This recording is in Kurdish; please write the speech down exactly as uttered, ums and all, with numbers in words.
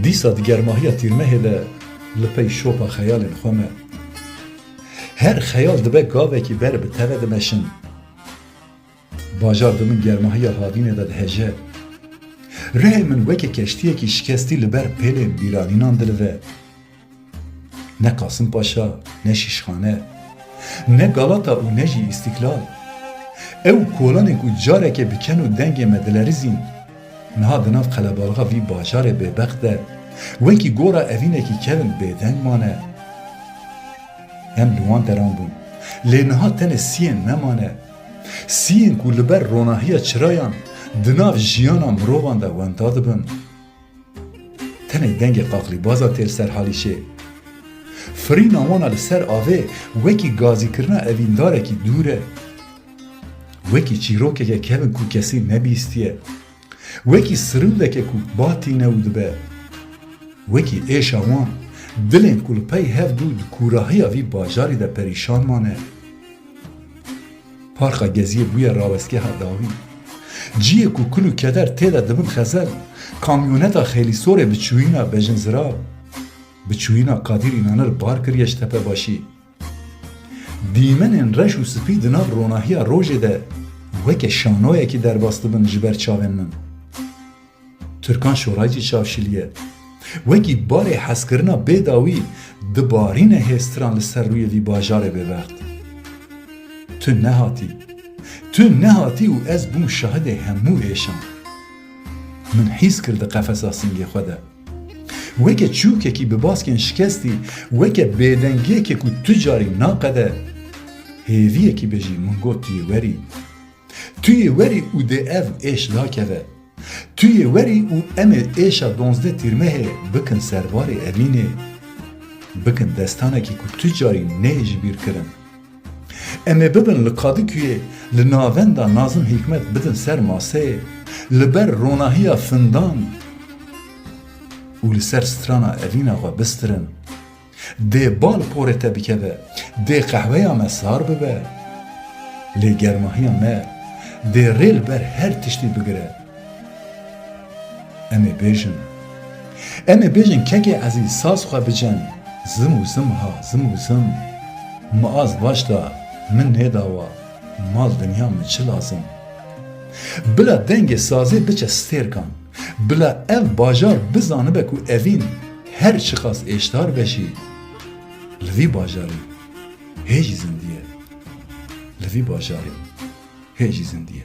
Dîsa di germahiya tîrmehê de li pey şopa xeyalên xwe me. Her xeyal dibe gavekî ber bi te ve dimeşin. Bajar di bin germahiya havînê de diheje. Rihê min weke keştiyekî şikestî li ber pêlên bîranînan dilive. Ne Qasim Paşa, ne Şîşxane, ne Galata û ne jî Îstîklal. Ew kolanên ku careke bi ken û dengê me dilerizîn, niha di nav qelebalxa vî bajarê bêbext de, wekî gora evînekî kevin bêdeng mane. Em li wan deran bûn, lê niha tenê siyên me mane. Siyên ku li ber ronahiya çirayan di nav jiyana mirovan de wenda dibin. Tenê dengê qaqlîbaza tê li ser halîşê. Firîna wan a li ser avê wekî gazîkirina evîndarekî dûr e. Wekî çîrokeke kevin ku kesî nebîstiye. Wekî sirûdeke ku ba tîne û dibe. Wekî êşa wan, dilên ku li pey hev dû di kûrahiya vî bajarî de perîşan mane. Parka Geziyê bûye rawestgeha dawî. Ciyê ku kul û keder tê de dibin xezel, kamyoneta Xêlîsorê bi çûyîna Bejinzirav, bi çûyîna Kadîr Înanir bar kiriye ji tepebaşî. Dîmenên reş û spî di nav ronahiya rojê de weke şanoyekî derbas dibin ji ber çavên min. Tirkan Şoraycî çavşiliye. Wekî barê hezkirina bêdawî dibarîne hêstiran li ser rûyê vî bajarê bêbext. Tu nehatî. Tu nehatî û ez bûm şahidê hemû êşan. Min hîs kir di qefesa singê xwe de. Weke çûkekî bi baskên şikestî, weke bêdengiyekê ku tu carî naqede, hêviyekî be jî min got tu yê werî. Tu yê werî û dê ev êş dakeve. Tu yê werî û em ê êşa duwazdeh Tîrmehê bikin serbarê evînê. Bikin destanekî ku tu carî neyê ji bîr kirin. Em ê bibin li Kadikuyê, li navenda Nazim Hîkmet bidin ser maseyê, li ber ronahiya findan û li ser strana evîna xwe bistirin. Dê bal porê te bikeve, dê qehweya me sar bibe. Lê germahiya me dê rê li ber her tiştî bigire. Em ê bêjin. Em ê bêjin kekê ezîz saz xwe bicen. Zim û zim ha, zim û zim. Mi az vaşta, min nêdawa, mal dinya min çi lazim? Bila dengê sazê biçe stêrkan. Bila ev bajar bizanibe ku evîn her çiqas êşdar be jî, li vî bajarî hê jî zindî ye. Li vî bajarî hê jî zindî ye.